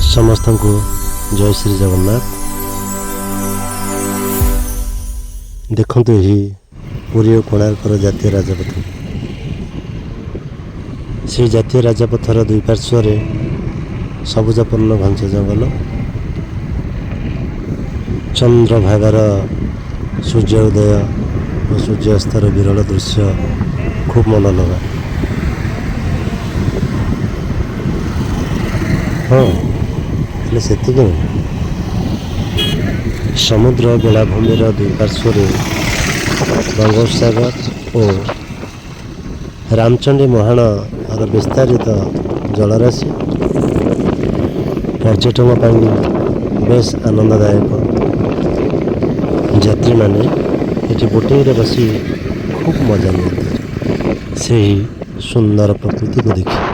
ସମସ୍ତଙ୍କୁ ଜୟ ଶ୍ରୀ ଜଗନ୍ନାଥ। ଦେଖନ୍ତୁ, ଏହି ପୁରୀ ଓ କୋଣାର୍କର ଜାତୀୟ ରାଜପଥ। ସେହି ଜାତୀୟ ରାଜପଥର ଦୁଇ ପାର୍ଶ୍ୱରେ ସବୁଜପୂର୍ଣ୍ଣ ଘଞ୍ଚ ଜଙ୍ଗଲ। ଚନ୍ଦ୍ରଭାଗାର ସୂର୍ଯ୍ୟ ଉଦୟ ଓ ସୂର୍ଯ୍ୟାସ୍ତର ବିରଳ ଦୃଶ୍ୟ ଖୁବ୍ ମନୋଲୋଭା। ହଁ, ହେଲେ ସେତିକି ନୁହେଁ, ସମୁଦ୍ର ବେଳାଭୂମିର ଦୁଇ ପାର୍ଶ୍ୱରେ ବଙ୍ଗୋପସାଗର ଓ ରାମଚଣ୍ଡୀ ମୁହାଣର ବିସ୍ତାରିତ ଜଳରାଶି ପର୍ଯ୍ୟଟକ ପାଇଁ ବେଶ ଆନନ୍ଦଦାୟକ। ଯାତ୍ରୀମାନେ ଏଠି ବୋଟିଂରେ ବସି ଖୁବ୍ ମଜା ନିଅନ୍ତି ସେହି ସୁନ୍ଦର ପ୍ରକୃତିକୁ ଦେଖି।